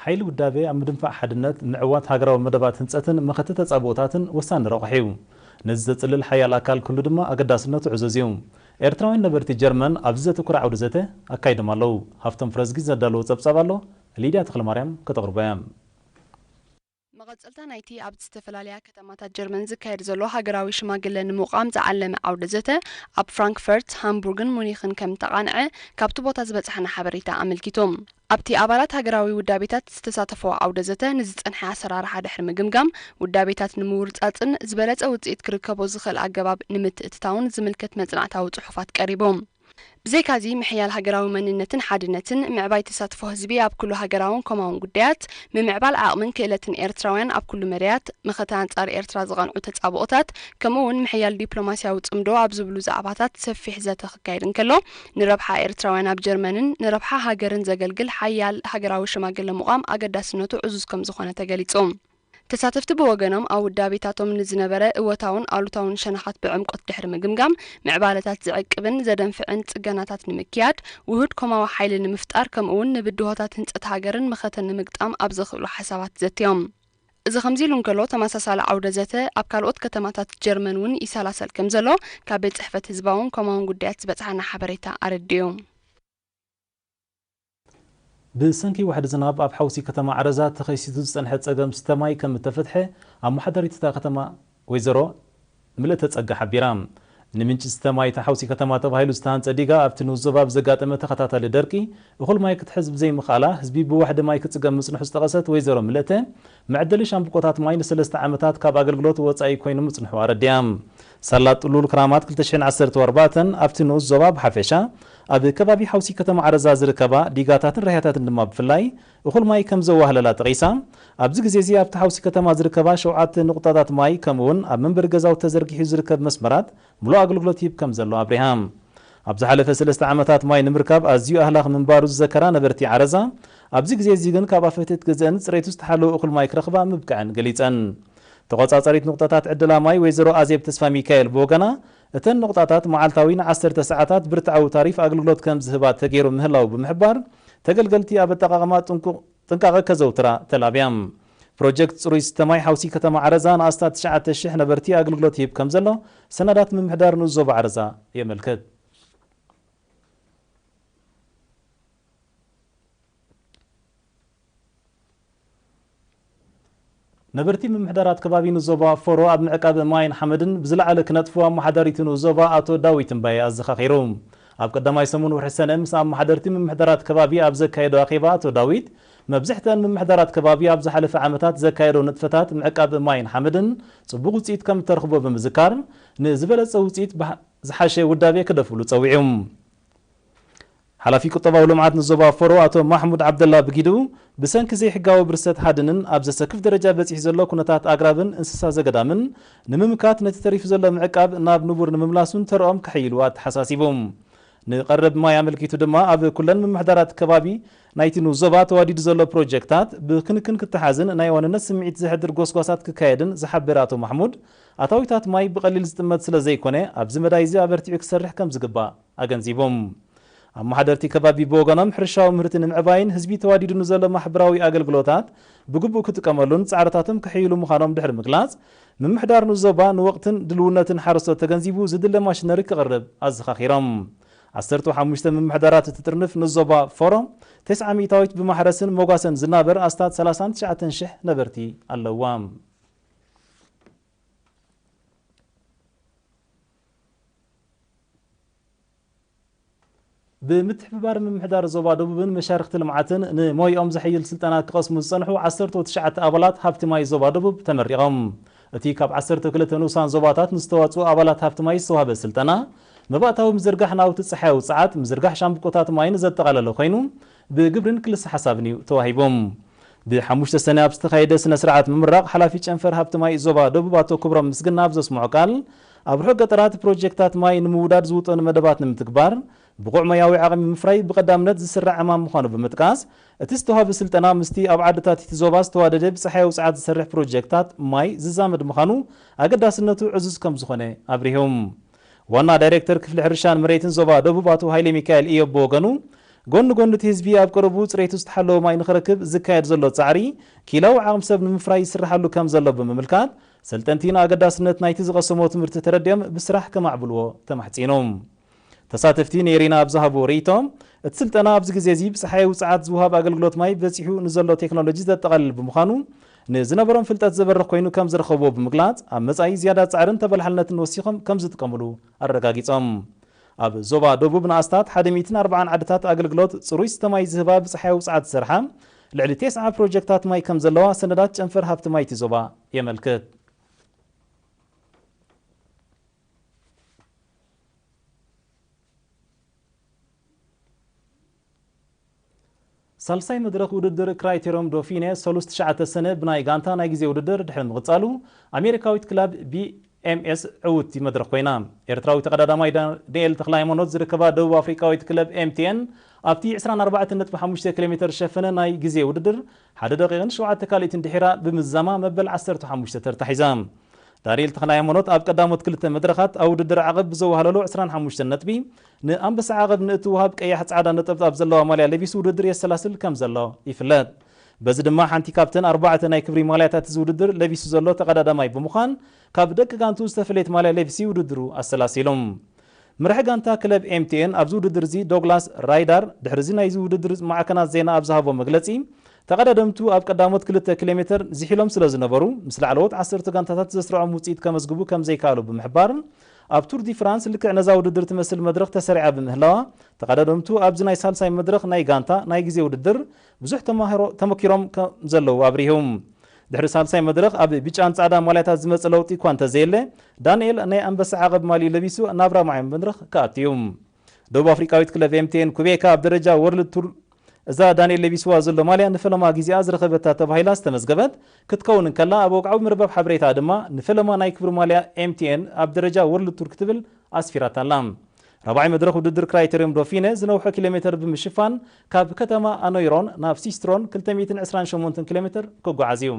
ሓይሊ ውዳቤ ኣብ ምድንፋዕ ሓድነት፣ ምዕዋት ሃገራዊ መደባት ህንጸትን መኸተ ተጻብኦታትን ወሳኒ ረቑሒ እዩ። ነዚ ዘጽልል ሓያል ኣካል ክህሉ ድማ ኣገዳስነቱ ዕዙዝ እዩ። ኤርትራውያን ነበርቲ ጀርመን ኣብዚ ዘተኩረ ዓውደ ዘተ ኣካይዶም ኣለዉ። ሃፍቶም ፍረዝጊ ዘዳለዎ ጸብጻብ ኣሎ፣ ሊድያ ተኽለማርያም ከተቕርቦ እያ። መቐጸልታ ናይቲ ኣብ ዝተፈላለያ ከተማታት ጀርመን ዝካየድ ዘሎ ሃገራዊ ሽማግለ ንምቋም ዝዓለመ ዓውደ ዘተ ኣብ ፍራንክፈርት፣ ሃምቡርግን ሙኒኽን ከም ተቓንዐ ካብቲ ቦታ ዝበጽሓና ሓበሬታ ኣመልኪቱ። ኣብቲ ኣባላት ሃገራዊ ውዳቤታት ዝተሳተፈዎ ዓውደ ዘተ ንዝጸንሐ ኣሰራርሓ ድሕሪ ምግምጋም፣ ውዳቤታት ንምውርጻጽን ዝበለጸ ውጽኢት ክርከቦ ዝኽእል ኣገባብ ንምትእትታውን ዝምልከት መጽናዕታዊ ጽሑፋት ቀሪቡ። ብዘይካዚ፣ ምሕያል ሃገራዊ መንነትን ሓድነትን፣ ምዕባይ ተሳትፎ ህዝቢ ኣብ ኩሉ ሃገራውን ኮማውን ጉዳያት፣ ምምዕባል ዓቕምን ክእለትን ኤርትራውያን ኣብ ኩሉ መዳያት፣ መኸተ ኣንጻር ኤርትራ ዝቐንዑ ተጻብኦታት፣ ከምኡ እውን ምሕያል ዲፕሎማስያዊ ጽምዶ ኣብ ዝብሉ ዛዕባታት ሰፊሕ ዘተ ክካየድ እንከሎ፣ ንረብሓ ኤርትራውያን ኣብ ጀርመንን ንረብሓ ሃገርን ዘገልግል ሓያል ሃገራዊ ሽማግለ ምቋም ኣገዳስነቱ ዕዙዝ ከም ዝኾነ ተገሊጹ። ተሳተፍቲ ብወገኖም ኣብ ውዳቤታቶም ንዝነበረ እወታውን ኣሉታውን ሸነኻት ብዕምቆት ድሕሪ ምግምጋም፣ ምዕባለታት ዝዕቅብን ዘደንፍዕን ጽገናታት ንምክያድ፣ ውሁድ ኮማዊ ሓይሊ ንምፍጣር፣ ከምኡውን ንብድሆታት ህንጸት ሃገርን መኸተን ንምግጣም ኣብ ዘኽእሉ ሓሳባት ዘትዮም። እዚ ከምዚ ኢሉ እንከሎ፣ ተመሳሳሊ ዓውደ ዘተ ኣብ ካልኦት ከተማታት ጀርመን እውን ይሰላሰል ከም ዘሎ ካብ ቤት ጽሕፈት ህዝባውን ኮማውን ጉዳያት ዝበጽሓና ሓበሬታ ኣረዲኡ። ብሰንኪ ዋሕዲ ዝናብ ኣብ ሓውሲ ከተማ ዓረዛ ተኸሲቱ ዝጸንሐ ጸገም ስተ ማይ ከም እተፈትሐ ኣመሓዳሪት እታ ከተማ ወይዘሮ ምልእተ ጸጋ ሓቢራ። ንምንጪ ስተ ማይ እታ ሓውሲ ከተማ ተባሂሉ ዝተሃንጸ ዲጋ ኣብቲ ንኡስ ዞባ ብዘጋጠመ ተኸታታሊ ደርቂ እኹል ማይ ክትሕዝ ብዘይምኽኣላ ህዝቢ ብዋሕዲ ማይ ክጽገም ምጽንሑ ዝጠቐሰት ወይዘሮ ምልእተ፣ መዐደሊ ሻምብቆታት ማይ ንሰለስተ ዓመታት ካብ ኣገልግሎት ወጻኢ ኮይኑ ምጽንሑ ኣረዲኣ። ሳላ ጥሉል ክራማት ክልተ ሽሕን ዓሰርተ ኣርባዕተን ኣብቲ ንኡስ ዞባ ብሓፈሻ፣ ኣብ ከባቢ ሓውሲ ከተማ ዓረዛ ዝርከባ ዲጋታትን ራህያታትን ድማ ብፍላይ እኹል ማይ ከም ዘዋህለላ ጠቒሳ፣ ኣብዚ ግዜ እዚ ኣብቲ ሓውሲ ከተማ ዝርከባ ሸውዓተ ንቑጣታት ማይ ከምኡውን ኣብ መንበሪ ገዛውቲ ተዘርጊሑ ዝርከብ መስመራት ምሉእ ኣገልግሎት ይህብ ከም ዘሎ ኣብሪሃ። ኣብ ዝሓለፈ ሰለስተ ዓመታት ማይ ንምርካብ ኣዝዩ ኣህላኽ ምንባሩ ዝዘከራ ነበርቲ ዓረዛ፣ ኣብዚ ግዜ እዚ ግን ካብ ኣፈትት ገዝአን ጽሬቱ ዝተሓለወ እኹል ማይ ክረኽባ ምብቅዐን ገሊጸን። ተቖጻጻሪት ንቑጣታት ዕደላ ማይ ወይዘሮ ኣዜብ ተስፋ ሚካኤል ብወገና፣ እተን ንቑጣታት መዓልታዊ ንዓሰርተ ሰዓታት ብርትዓዊ ታሪፍ ኣገልግሎት ከም ዝህባ ተገይሩ ምህላው ብምሕባር፣ ተገልገልቲ ኣብ ኣጠቓቕማ ጥንቁቕ ጥንቃቐ ከዘውትራ ተላብያ። ፕሮጀክት ጽሩይ ስተ ማይ ሓውሲ ከተማ ዓረዛ ንኣስታት ትሽዓተ ሽሕ ነበርቲ ኣገልግሎት ይህብ ከም ዘሎ ሰነዳት ምምሕዳር ንኡስ ዞባ ዓረዛ የመልክት። ነበርቲ ምምሕዳራት ከባቢ ንዞባ ፎሮ ኣብ ምዕቃብ ማይን ሓመድን ብዝለዓለ ክነጥፉ ኣመሓዳሪቲ ንዞባ ኣቶ ዳዊት እምባየ ኣዘኻኺሩ። ኣብ ቀዳማይ ሰሙን ወርሒ ሰነ ምስ ኣመሓደርቲ ምምሕዳራት ከባቢ ኣብ ዘካየዶ ኣኼባ ኣቶ ዳዊት፣ መብዝሕተን ምምሕዳራት ከባቢ ኣብ ዝሓለፈ ዓመታት ዘካየዶ ንጥፈታት ምዕቃብ ማይን ሓመድን ጽቡቕ ውጽኢት ከም እተረኽቦ ብምዝካር፣ ንዝበለጸ ውጽኢት ብሓ-፣ ዝሓሸ ውዳቤ ክደፍእሉ ጸዊዑ። ሓላፊ ቁጠባዊ ልምዓት ንዞባ ፎሮ ኣቶ ማሕሙድ ዓብደላ ብጊዱ፣ ብሰንኪ ዘይሕጋዊ ብርሰት ሓድንን ኣብ ዘሰክፍ ደረጃ በጺሑ ዘሎ ኩነታት ኣግራብን እንስሳ ዘገዳምን ንምምካት፣ ነቲ ተሪፉ ዘሎ ምዕቃብ ናብ ንቡር ንምምላሱን ተርኦም ከሐይሉ ኣተሓሳሲቡ። ንቐረብ ማይ ኣመልኪቱ ድማ፣ ኣብ ኩለን ምምሕዳራት ከባቢ ናይቲ ንኡስ ዞባ ተዋዲዱ ዘሎ ፕሮጀክታት ብክንክን ክተሓዝን ናይ ዋንነት ስምዒት ዘሕድር ጎስጓሳት ክካየድን ዝሓበረ ኣቶ ማሕሙድ፣ ኣታዊታት ማይ ብቐሊል ዝጥመት ስለ ዘይኮነ፣ ኣብዚ መዳይ እዚ ኣበርቲዑ ክሰርሕ ከም ዝግባእ ኣገንዚቦም። ኣመሓደርቲ ከባቢ ብወገኖም፣ ሕርሻዊ ምህርቲ ንምዕባይን ህዝቢ ተዋዲዱ ንዘሎ ማሕበራዊ ኣገልግሎታት ብግቡእ ክጥቀመሉን ጻዕርታቶም ከሕይሉ ምዃኖም ድሕሪ ምግላጽ፣ ምምሕዳር ንዞባ ንወቕትን ድልውነትን ሓረስቶት ተገንዚቡ ዝድለ ማሽነሪ ክቕርብ ኣዘኻኺሮም። ዓሰርተ ሓሙሽተ ምምሕዳራት እቲ ጥርንፍ ንዞባ ፎሮ፣ ተስዓ ሚእታዊት ብማሕረስን ሞጓሰን ዝናበር ኣስታት ሰላሳን ትሽዓተን ሽሕ ነበርቲ ኣለዋ። ብምትሕብባር ምምሕዳር ዞባ ደቡብን መሻርኽቲ ልምዓትን ንሞይኦም ዘሐይል ስልጠና ክቐስሙ ዝጸንሑ ዓሰርተ ትሽዓተ ኣባላት ሃብቲ ማይ ዞባ ደቡብ ተመሪቖም። እቲ ካብ ዓሰርተ ክልተ ንኡሳን ዞባታት ንዝተዋጽኡ ኣባላት ሃብቲ ማይ ዝተዋህበ ስልጠና፣ መባእታዊ ምዝርጋሕ ናውቲ ጸሓያዊ ጸዓት፣ ምዝርጋሕ ሻምብቆታት ማይን ዘጠቓለለ ኮይኑ፣ ብግብርን ክልሰ ሓሳብን እዩ ተዋሂቡ። ብሓሙሽተ ሰነ ኣብ ዝተኻየደ ስነ ስርዓት ምምራቕ፣ ሓላፊ ጨንፈር ሃብቲ ማይ ዞባ ደቡብ ኣቶ ክብሮም ምስግና ኣብ ዘስምዖ ቃል፣ ኣብ ርሑቕ ገጠራት ፕሮጀክታት ማይ ንምውዳድ ዝውጠኑ መደባት ንምትግባር፣ ብቑዕ ሞያዊ ዓቕሚ ምፍራይ ብቐዳምነት ዝስራዕ ዕማም ምዃኑ ብምጥቃስ፣ እቲ ዝተዋህበ ስልጠና ምስቲ ኣብ ዓድታት እቲ ዞባ ዝተዋደደ ብጸሓያዊ ጸዓት ዝሰርሕ ፕሮጀክታት ማይ ዝዛመድ ምዃኑ ኣገዳስነቱ ዕዙዝ ከም ዝኾነ ኣብሪሁ። ዋና ዳይሬክተር ክፍሊ ሕርሻን መሬትን ዞባ ደቡብ ኣቶ ሃይለ ሚካኤል እዮብ ብወገኑ፣ ጎኒ ጎኒ እቲ ህዝቢ ኣብ ቀረቡ ጽሬቱ ዝተሓለወ ማይ ንኽረክብ ዝካየድ ዘሎ ጻዕሪ፣ ክኢላዊ ዓቕሚ ሰብ ንምፍራይ ይስርሓሉ ከም ዘሎ ብምምልካት፣ ሰልጠንቲ ንኣገዳስነት ናይቲ ዝቐሰሞ ትምህርቲ ተረዲኦም ብስራሕ ከማዕብልዎ ተማሕጺኖም። ተሳተፍቲ ንኤሪና ኣብ ዝሃብዎ ርእይቶ፣ እቲ ስልጠና ኣብዚ ግዜ እዚ ብጸሓያዊ ውጽዓት ዝወሃብ ኣገልግሎት ማይ በጺሑ ንዘሎ ቴክኖሎጂ ዘጠቓልል ብምዃኑ፣ ንዝነበሮም ፍልጠት ዘበርኽ ኮይኑ ከም ዝረኸብዎ ብምግላጽ፣ ኣብ መጻኢ ዝያዳ ጻዕርን ተበላሓልነትን ወሲኾም ከም ዝጥቀምሉ ኣረጋጊጾም። ኣብ ዞባ ደቡብ ንኣስታት ሓደ ሚእትን ኣርባዓን ዓድታት ኣገልግሎት ጽሩይ ስተ ማይ ዝህባ ብጸሓያዊ ውጽዓት ዝሰርሓ ልዕሊ ተስዓ ፕሮጀክታት ማይ ከም ዘለዋ ሰነዳት ጨንፈር ሃብቲ ማይቲ ዞባ የመልክት። ሳልሳይ መድረኽ ውድድር ክራይቴርዮም ዶፊነ ሰሉስ ትሽዓተ ሰነ ብናይ ጋንታ ናይ ግዜ ውድድር ድሕሪ ምቕጻሉ፣ ኣሜሪካዊት ክለብ ቢ ኤም ኤስ ዕውቲ መድረኽ ኮይና። ኤርትራዊ ተቐዳዳማይ ዳንኤል ተኽለሃይማኖት ዝርከባ ደቡብ ኣፍሪቃዊት ክለብ ኤም ቲ ኤን ኣብቲ ዕስራን ኣርባዕተን ነጥቢ ሓሙሽተ ኪሎ ሜተር ዝሸፈነ ናይ ግዜ ውድድር ሓደ ደቂቕን ሸውዓተ ካልኢትን ድሒራ ብምዝዛማ መበል ዓሰርተ ሓሙሽተ ተርታ ሒዛ። ዳንኤል ተኽለሃይማኖት ኣብ ቀዳሞት ክልተ መድረኻት ኣብ ውድድር ዓቐብ ብዘዋህለሎ ዕስራን ሓሙሽተን ነጥቢ ንኣንበሳ ዓቐብ ንእትወሃብ ቀያሕ ጻዕዳ ነጠብጣብ ዘለዋ ማልያ ለቢሱ ውድድር የሰላስል ከም ዘሎ ይፍለጥ። በዚ ድማ ሓንቲ ካብተን ኣርባዕተ ናይ ክብሪ ማልያታት እዚ ውድድር ለቢሱ ዘሎ ተቐዳዳማይ ብምዃን፣ ካብ ደቂ ጋንቱ ዝተፈለየት ማልያ ለቢሲ ውድድሩ ኣሰላሲሉ። መራሒ ጋንታ ክለብ ኤም ቲ ኤን ኣብዚ ውድድር እዚ ዶግላስ ራይዳር ድሕሪ እዚ ናይዚ ውድድር ማዕከናት ዜና ኣብ ዝሃቦ መግለጺ፣ ተቐዳደምቱ ኣብ ቀዳሞት ክልተ ኪሎ ሜተር ዝሒሎም ስለ ዝነበሩ፣ ምስ ላዕለዎት ዓሰርተ ጋንታታት ዘስርዖም ውጽኢት ከመዝግቡ ከም ዘይከኣሉ ብምሕባር፣ ኣብ ቱር ዲ ፍራንስ ልክዕ ነዛ ውድድር ትመስል መድረኽ ተሰሪዓ ብምህላዋ፣ ተቐዳደምቱ ኣብዚ ናይ ሳልሳይ መድረኽ ናይ ጋንታ ናይ ግዜ ውድድር ብዙሕ ተማህሮ ተመኪሮም ከም ዘለዉ ኣብሪሁ። ድሕሪ ሳልሳይ መድረኽ ኣብ ብጫን ጻዕዳ ማልያታት ዝመጸ ለውጢ እኳ እንተዘየለ፣ ዳንኤል ናይ ኣንበሳ ዓቐብ ማልዩ ለቢሱ ናብ ራብዓይ መድረኽ ክኣቱ እዩ። ደቡብ ኣፍሪቃዊት ክለብ ኤም ቲ ኤን ኩቤካ ኣብ ደረጃ ወርልድ ቱር እዛ ዳንኤል ለቢስዋ ዘሎ ማልያ ንፈለማ ግዜኣ ዝረኸበታ ተባሂላ ዝተመዝገበት ክትከውን እንከላ፣ ኣብ ወግዓዊ መርበብ ሓበሬታ ድማ ንፈለማ ናይ ክብሪ ማልያ ኤም ቲ ኤን ኣብ ደረጃ ወርልድ ቱር ክትብል ኣስፊራታ ኣላ። ራብዓይ መድረኽ ውድድር ክራይቴርዮም ዶፊነ ዝነውሐ ኪሎ ሜተር ብምሽፋን ካብ ከተማ ኣኖይሮን ናብ ሲስትሮን ክልተ ሚእትን ዕስራን ሸሞንተን ኪሎ ሜተር ክጓዓዝ እዩ።